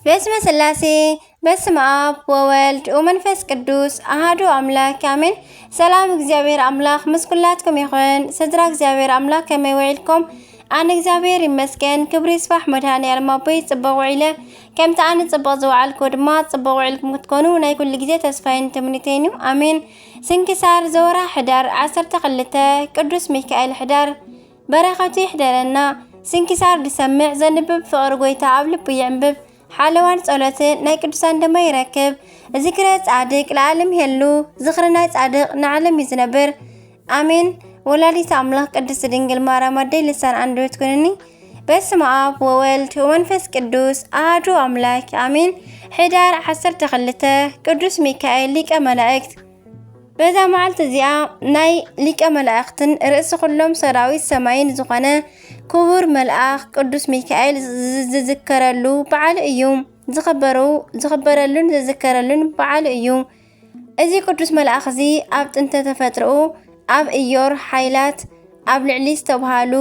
በስመ ስላሴ፣ በስመ ኣብ ወወልድ ወመንፈስ ቅዱስ ኣሃዱ ኣምላክ ኣሜን። ሰላም እግዚኣብሔር ኣምላክ ምስ ኩላትኩም ይኹን። ስድራ እግዚኣብሔር ኣምላክ ከመይ ውዒልኩም? ኣነ እግዚኣብሔር ይመስገን፣ ክብሪ ይስፋሕ መድኃኔ ዓለም ኣቦይ፣ ጽቡቕ ውዒለ። ከምቲ ኣነ ጽቡቕ ዝወዓልኩ ድማ ጽቡቕ ውዒልኩም ክትኮኑ ናይ ኩሉ ግዜ ተስፋይን ትምኒተይን እዩ። ኣሜን። ስንክሳር ዘወርሃ ሕዳር ዓሰርተ ክልተ፣ ቅዱስ ሚካኤል ሕዳር። በረኸቱ ይሕደረና። ስንክሳር ዝሰምዕ ዘንብብ ፍቕሪ ጎይታ ኣብ ልቡ ይዕንብብ። ሓለዋን ጸሎትን ናይ ቅዱሳን ድማ ይረክብ። ዝክረ ጻድቅ ለዓለም ይሄሉ። ዝኽሪ ናይ ጻድቅ ንዓለም እዩ ዝነብር። ኣሜን። ወላዲት ኣምላኽ ቅድስት ድንግል ማርያም ኣደይ ልሳን ኣንደበት ኩንኒ። በስመ ኣብ ወወልድ ወመንፈስ ቅዱስ ኣሃዱ ኣምላክ ኣሜን። ሕዳር ዓሰርተ ክልተ፣ ቅዱስ ሚካኤል ሊቀ መላእክት። በዛ መዓልቲ እዚኣ ናይ ሊቀ መላእክትን ርእሲ ኩሎም ሰራዊት ሰማይን ዝኾነ ክቡር መልኣኽ ቅዱስ ሚካኤል ዝ-፣ ዝዝከረሉ በዓል እዩ። ዝኽበሩ-፣ ዝኽበረሉን ዝዝከረሉን በዓል እዩ። እዚ ቅዱስ መልኣኽ እዚ ኣብ ጥንተ ተፈጥሮኡ ኣብ እዮር ሓይላት ኣብ ልዕሊ ዝተብሃሉ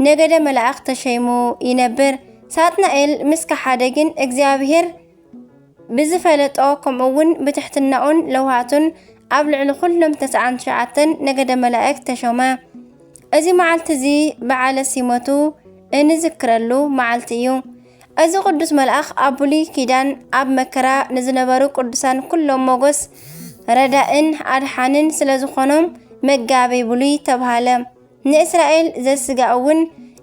ነገደ መላእኽት ተሸይሙ ይነብር። ሳጥናኤል ምስ ከሓደ ግን እግዚኣብሔር ብዝፈለጦ ከምኡ እውን ብትሕትናኡን ለውሃቱን ኣብ ልዕሊ ኩሎም ተስዓን ትሽዓተን ነገደ መላእክት ተሾመ። እዚ መዓልቲ እዚ በዓለ ሲመቱ እንዝክረሉ መዓልቲ እዩ። እዚ ቅዱስ መልኣኽ ኣብ ብሉይ ኪዳን ኣብ መከራ ንዝነበሩ ቅዱሳን ኩሎም ሞገስ ረዳእን ኣድሓንን ስለ ዝኾኖም መጋቤ ብሉይ ተብሃለ። ንእስራኤል ዘስጋ እውን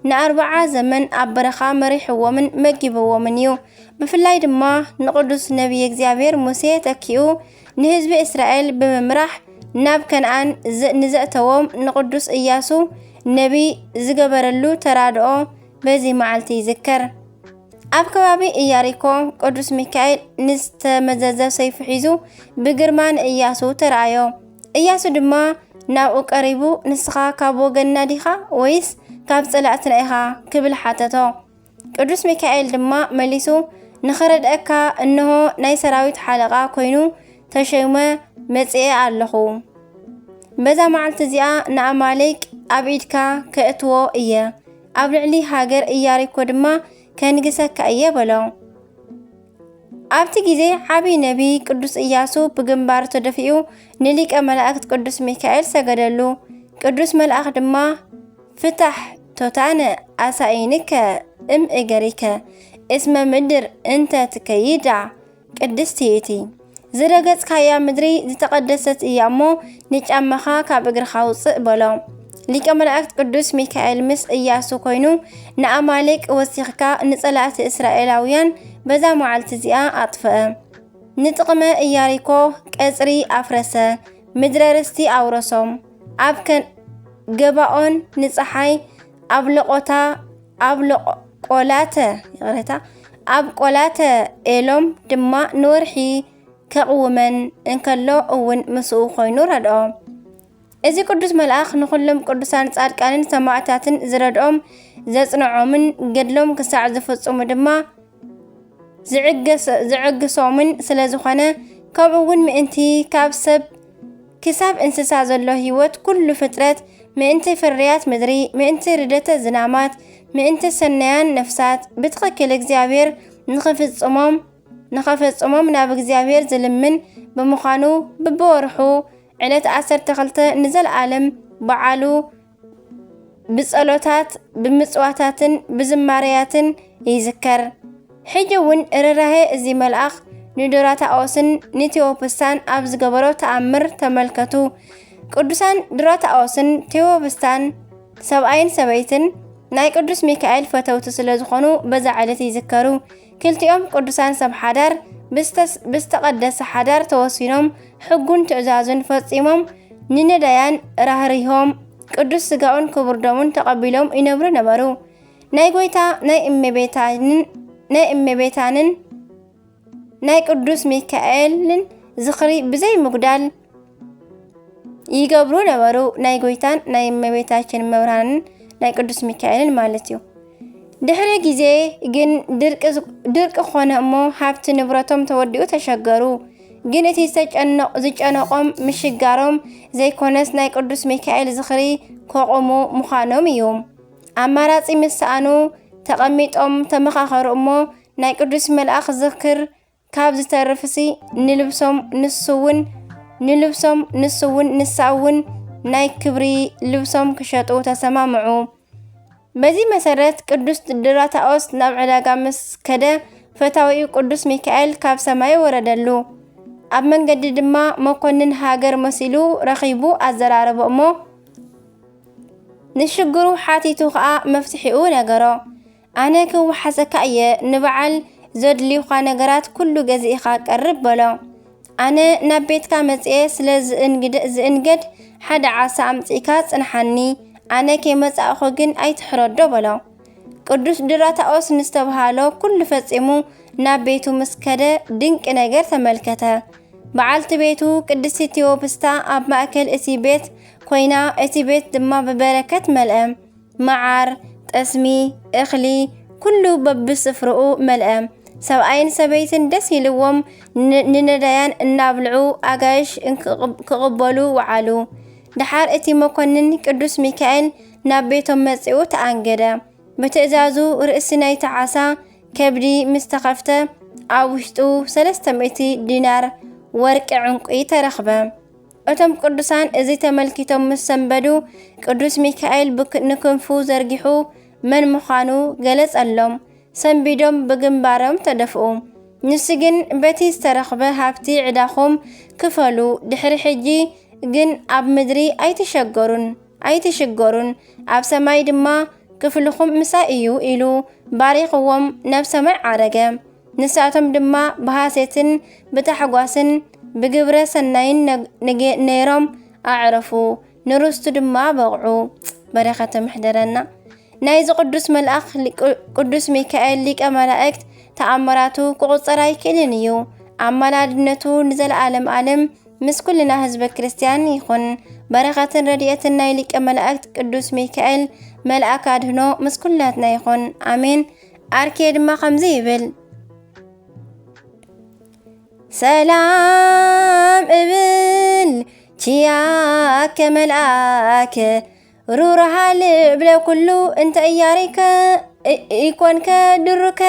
ንኣርብዓ ዘመን ኣብ በረኻ መሪሕዎምን መጊብዎምን እዩ። ብፍላይ ድማ ንቅዱስ ነቢይ እግዚኣብሔር ሙሴ ተኪኡ ንህዝቢ እስራኤል ብምምራሕ ናብ ከነኣን ዘ-፣ ንዘእተዎም ንቅዱስ ኢያሱ ነቢይ ዝገበረሉ ተራድኦ በዚ መዓልቲ ይዝከር። ኣብ ከባቢ ኢያሪኮ ቅዱስ ሚካኤል ንዝተመዘዘ ሰይፉ ሒዙ ብግርማ ንኢያሱ ተራእዮ። ኢያሱ ድማ ናብኡ ቀሪቡ፣ "ንስኻ ካብ ወገንና ዲኻ ወይስ ካብ ጸላእትና ኢኻ?" ክብል ሓተቶ። ቅዱስ ሚካኤል ድማ መሊሱ፣ "ንኽረድአካ እንሆ ናይ ሰራዊት ሓለቓ ኮይኑ ተሸይመ መጺኤ ኣለኹ። በዛ መዓልቲ እዚኣ ንኣማሌቅ ኣብ ኢድካ ከእትዎ እየ፣ ኣብ ልዕሊ ሃገር ኢያሪኮ ድማ ከንግሰካ እየ" በሎ። ኣብቲ ግዜ ዓቢ ነቢ ቅዱስ ኢያሱ ብግንባሩ ተደፊኡ ንሊቀ መላእክት ቅዱስ ሚካኤል ሰገደሉ። ቅዱስ መልኣኽ ድማ፣ "ፍታሕ ቶታነ ኣሳኢንከ እም እገሪከ እስመ ምድር እንተ ትከይዳ ቅድስቲ እቲ፣ ዝረገጽካያ ምድሪ ዝተቐደሰት እያ እሞ ንጫማኻ ካብ እግርኻ ውጽእ" በሎ። ሊቀ መላእክት ቅዱስ ሚካኤል ምስ ኢያሱ ኮይኑ ንኣማሌቅ ወሲኽካ ንጸላእቲ እስራኤላውያን በዛ መዓልቲ እዚኣ ኣጥፍአ። ንጥቕመ ኢያሪኮ ቀጽሪ ኣፍረሰ፣ ምድረ ርስቲ ኣውረሶም። ኣብ ከን-፣ ገባኦን ንጸሓይ ኣብ ለቆታ፣ ኣብ ለቆ-፣ ቆላተ፣ ይቕሬታ፣ ኣብ ቆላተ ኤሎም ድማ ንወርሒ ከቕውመን እንከሎ እውን ምስኡ ኮይኑ ረድኦ። እዚ ቅዱስ መልኣኽ ንኹሎም ቅዱሳን ጻድቃንን ሰማዕታትን ዝረድኦም ዘጽንዖምን ገድሎም ክሳዕ ዝፍጽሙ ድማ ዝዕገስ-፣ ዝዕግሶምን ስለ ዝኾነ፣ ከምኡ እውን ምእንቲ ካብ ሰብ ክሳብ እንስሳ ዘሎ ህይወት ኩሉ ፍጥረት፣ ምእንቲ ፍርያት ምድሪ፣ ምእንቲ ርደተ ዝናማት፣ ምእንቲ ሰናያን ነፍሳት ብትኽክል እግዚኣብሔር ንኽፍጽሞም፣ ንኸፈጽሞም ናብ እግዚኣብሔር ዝልምን ብምዃኑ፣ ብብወርሑ ዕለት ዓሰርተ ክልተ ንዘለዓለም በዓሉ ብጸሎታት፣ ብምጽዋታትን ብዝማሬያትን ይዝከር። ሕጂ እውን ርህራሄ እዚ መልኣኽ ንዶራታኦስን ንቴዎፕስታን ኣብ ዝገበሮ ተኣምር ተመልከቱ። ቅዱሳን ዶራታኦስን ቴዎፕስታን ሰብኣይን ሰበይትን ናይ ቅዱስ ሚካኤል ፈተውቲ ስለ ዝኾኑ በዛ ዕለት ይዝከሩ። ክልቲኦም ቅዱሳን ሰብ ሓዳር ብዝተስ-፣ ብዝተቐደሰ ሓዳር ተወሲኖም ሕጉን ትእዛዙን ፈጺሞም ንነዳያን ራህሪሆም ቅዱስ ስጋኡን ክቡር ደሙን ተቐቢሎም ይነብሩ ነበሩ። ናይ ጎይታ ናይ እመቤታንን፣ ናይ እመቤታንን ናይ ቅዱስ ሚካኤልን ዝኽሪ ብዘይ ምጉዳል ይገብሩ ነበሩ። ናይ ጎይታን ናይ እመቤታችን መብርሃንን ናይ ቅዱስ ሚካኤልን ማለት እዩ። ድሕሪ ግዜ ግን ድርቂ ዝ-፣ ድርቂ ኾነ እሞ ሃብቲ ንብረቶም ተወዲኡ ተሸገሩ። ግን እቲ ዝተጨነቕ-፣ ዝጨነቖም ምሽጋሮም ዘይኮነስ ናይ ቅዱስ ሚካኤል ዝኽሪ ከቑሙ ምዃኖም እዩ። ኣማራጺ ምስ ሰኣኑ ተቐሚጦም ተመኻኸሩ እሞ ናይ ቅዱስ መልኣኽ ዝኽር ካብ ዝተርፍሲ፣ ንልብሶም ንሱ እውን፣ ንልብሶም ንሱ እውን፣ ንሳ እውን ናይ ክብሪ ልብሶም ክሸጡ ተሰማምዑ። በዚ መሰረት ቅዱስ ድራታኦስ ናብ ዕዳጋ ምስ ከደ፣ ፈታዊኡ ቅዱስ ሚካኤል ካብ ሰማይ ወረደሉ። ኣብ መንገዲ ድማ መኮንን ሃገር መሲሉ ረኺቡ ኣዘራረቦ እሞ፣ ንሽግሩ ሓቲቱ ኸኣ መፍትሒኡ ነገሮ። ኣነ ክወሓሰካ እየ፣ ንበዓል ዘድልዩኻ ነገራት ኩሉ ገዚእኻ ቀርብ በሎ። ኣነ ናብ ቤትካ መጽኤ ስለ ዝእንግድ-፣ ዝእንገድ ሓደ ዓሳ ኣምጺእካ ጽንሓኒ፣ ኣነ ከይመጻእኹ ግን ኣይትሕረዶ በሎ። ቅዱስ ድራታኦስ ንዝተብሃሎ ኩሉ ፈጺሙ ናብ ቤቱ ምስ ከደ ድንቂ ነገር ተመልከተ። በዓልቲ ቤቱ ቅድስቲ ቴዎብስታ ኣብ ማእከል እቲ ቤት ኮይና፣ እቲ ቤት ድማ ብበረከት መልአ። መዓር፣ ጠስሚ፣ እኽሊ፣ ኩሉ በብስፍርኡ መልአ። ሰብኣይን ሰበይትን ደስ ኢልዎም ን-፣ ንነዳያን እናብልዑ ኣጋይሽ እንክቕብ-፣ ክቕበሉ ወዓሉ። ደሓር እቲ መኮንን ቅዱስ ሚካኤል ናብ ቤቶም መጺኡ ተኣንገደ። ብትእዛዙ ርእሲ ናይቲ ዓሳ ከብዲ ምስ ተኸፍተ፣ ኣብ ውሽጡ ሰለስተ ሚእቲ ዲናር ወርቂ ዕንቁ ተረኽበ። እቶም ቅዱሳን እዚ ተመልኪቶም ምስ ሰንበዱ፣ ቅዱስ ሚካኤል ብክ-፣ ንክንፉ ዘርጊሑ መን ምዃኑ ገለጸሎም። ሰንቢዶም ብግንባሮም ተደፍኡ። ንሱ ግን፣ በቲ ዝተረኽበ ሃብቲ ዕዳኹም ክፈሉ፣ ድሕሪ ሕጂ ግን ኣብ ምድሪ ኣይትሸገሩን፣ ኣይትሽገሩን፣ ኣብ ሰማይ ድማ ክፍልኹም ምሳይ እዩ ኢሉ ባሪኽዎም ናብ ሰማይ ዓረገ። ንሳቶም ድማ ብሃሴትን ብታሕጓስን ብግብረ ሰናይን ነግ-፣ ነጌ-፣ ነይሮም ኣዕረፉ፣ ንርስቱ ድማ በቕዑ። በረኸቱ ምሕደረና። ናይዚ ቅዱስ መልኣኽ ሊቅ-፣ ቅዱስ ሚካኤል ሊቀ መላእክት ተኣምራቱ ክቑጸር ኣይክእልን እዩ። ኣማላድነቱ ንዘለዓለም ዓለም ምስ ኩልና ህዝበ ክርስቲያን ይኹን። በረኸትን ረድኤትን ናይ ሊቀ መላእክት ቅዱስ ሚካኤል መልኣክ ኣድህኖ ምስ ኩላትና ይኹን። ኣሜን። ኣርኬ ድማ ከምዚ ይብል፣ ሰላም እብል ቺያከ መልኣከ ሩርሃ ልብለ ኩሉ እንተ እያሪከ እ-፣ ኢኮንከ ድሩከ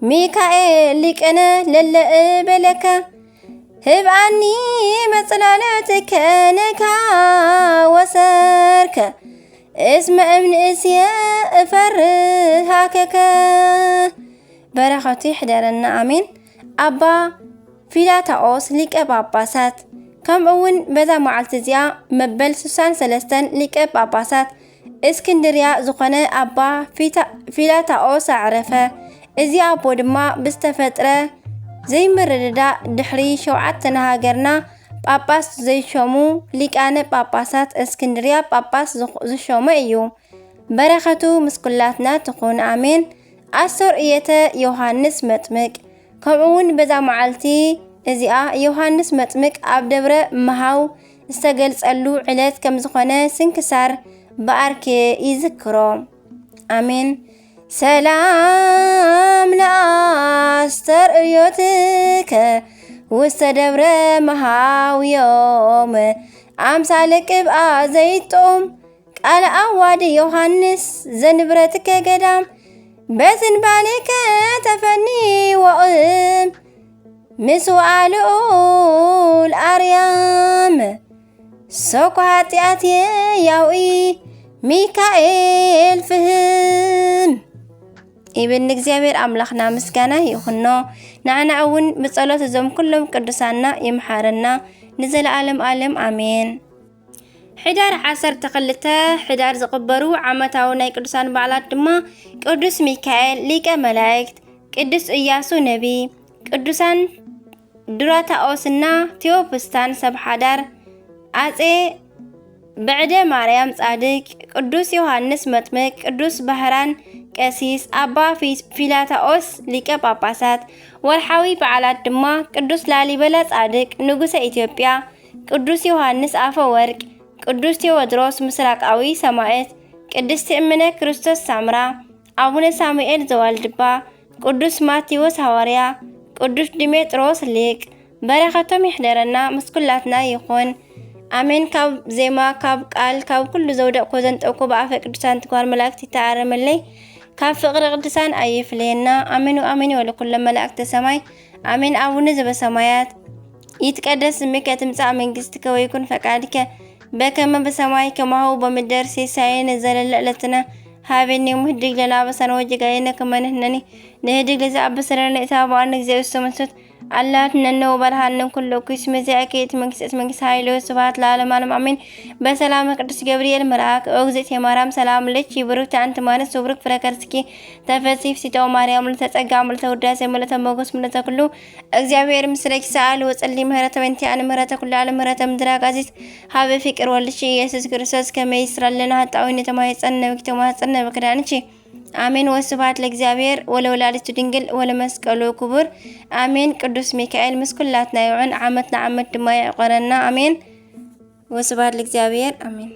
ሚካኤል ሊቀነ ለለ እበለከ ህብኣኒ መጽላሎትከ ነካ ወሰርከ እስመ እምንእስየ እፈርሃከከ። በረኸቱ ይሕደረና፣ ኣሜን። ኣባ ፊላታኦስ ሊቀ ጳጳሳት። ከምኡ እውን በዛ መዓልቲ እዚኣ መበል ስሳን ሰለስተን ሊቀ ጳጳሳት እስክንድርያ ዝኾነ ኣባ ፊታ-፣ ፊላታኦስ ኣዕረፈ። እዚ ኣቦ ድማ ብዝተፈጥረ ዘይምርድዳእ ድሕሪ ሸውዓተ ንሃገርና ጳጳስ ዘይሾሙ ሊቃነ ጳጳሳት እስክንድርያ ጳጳስ ዝኽ-፣ ዝሾመ እዩ። በረኸቱ ምስ ኩላትና ትኹን፣ ኣሜን። ኣስተርእዮተ ዮሃንስ መጥምቅ። ከምኡ እውን በዛ መዓልቲ እዚኣ ዮሃንስ መጥምቅ ኣብ ደብረ መሃው ዝተገልጸሉ ዕለት ከም ዝኾነ ስንክሳር ብኣርኬ ይዝክሮ። ኣሜን። ሰላም ለኣስተርእዮትከ ውስተ ደብረ መሃውዮም ኣምሳለ ቅብኣ ዘይጦም ቃል ኣዋዲ ዮሃንስ ዘንብረትከ ገዳም በዝንባሌከ ተፈኒ ወቕም ምስ ወኣ ልኡል ኣርያም ሶኮ ሓጢኣትየ ያውኢ ሚካኤል ፍህም ይብል። ንእግዚኣብሔር ኣምላኽና ምስጋና ይኹኖ። ንዓና እውን ብጸሎት እዞም ኩሎም ቅዱሳና ይምሓረና ንዘለዓለም ዓለም ኣሜን። ሕዳር ዓሰርተ ክልተ ሕዳር ዝቕበሩ ዓመታዊ ናይ ቅዱሳን በዓላት ድማ ቅዱስ ሚካኤል ሊቀ መላእክት፣ ቅዱስ ኢያሱ ነቢ፣ ቅዱሳን ዱራታኦስና ቴዎፕስታን ሰብ ሓዳር፣ ኣጼ ብዕደ ማርያም ጻድቅ፣ ቅዱስ ዮሃንስ መጥምቅ፣ ቅዱስ ባህራን ቀሲስ፣ ኣባ ፊ-፣ ፊላታኦስ ሊቀ ጳጳሳት። ወርሓዊ በዓላት ድማ ቅዱስ ላሊበላ ጻድቅ ንጉሰ ኢትዮጵያ፣ ቅዱስ ዮሃንስ ኣፈወርቅ፣ ቅዱስ ቴዎድሮስ ምስራቃዊ ሰማዕት፣ ቅድስቲ እምነ ክርስቶስ ሳምራ፣ ኣቡነ ሳሙኤል ዘዋልድባ፣ ቅዱስ ማቴዎስ ሃዋርያ፣ ቅዱስ ዲሜጥሮስ ሊቅ። በረኸቶም ይሕደረና ምስ ኩላትና ይኹን። ኣሜን። ካብ ዜማ፣ ካብ ቃል፣ ካብ ኩሉ ዘውደቅኮ ዘንጠብኮ ብኣፈ ቅዱሳን ትጓር መላእክት ይተኣረመለይ። ካብ ፍቕሪ ቅዱሳን ኣይፍለየና። ኣሜን ወኣሜን። ወለኩሎም መላእክተ ሰማይ። ኣሜን። ኣቡነ ዘበሰማያት፣ ይትቀደስ ስምከ፣ ትምጻእ መንግስትከ፣ ወይኩን ፈቃድከ፣ በከመ በሰማይ ከማሁ በምድር። ሲሳየነ ዘለለ ዕለትነ ሀበነ ዮም፣ ህድግ ለነ አበሳነ ወጌጋየነ ከመ ንሕነኒ ንህድግ ለዘአበሰ ለነ ኢታብአነ። እግዚኦ ውስተ መንሱት አላ አድኅነነ ወባልሐነ እምኩሉ እኩይ። እስመ ዚአከ ይእቲ መንግስት፣ መንግስት ኃይል ወስብሐት ለዓለመ ዓለም አሜን። በሰላመ ቅዱስ ገብርኤል መልአክ፣ ኦ እግዝእትየ ማርያም ሰላም ለኪ፣ ብሩክቲ አንቲ እም አንስት ወብሩክ ፍሬ ከርስኪ። ተፈሲ ፍሲቶ ማርያም፣ ምልዕተ ጸጋ፣ ምልዕተ ውዳሴ፣ ምልዕተ ሞገስ፣ ምልዕተ ኩሉ፣ እግዚአብሔር ምስሌኪ። ሰአሊ ወጸሊ ምህረተ በእንቲአነ፣ ምህረተ ኩሉ ዓለም፣ ምህረተ ምድር አጋዚት፣ ሀበ ፍቅር ወልድኪ ኢየሱስ ክርስቶስ ከመ ይስራ ለነ ኃጣውኢነ። ተማይጸን ነብኪ፣ ተማይጸን ነብኪ ዳንቺ። አሜን። ወስብሐት ለእግዚአብሔር ወለወላዲቱ ድንግል ወለመስቀሉ ክቡር። አሜን። ቅዱስ ሚካኤል ምስ ኩላትና ይውዕን፣ ዓመት ንዓመት ድማ ይዕቆረና። አሜን። ወስብሐት ለእግዚአብሔር። አሜን።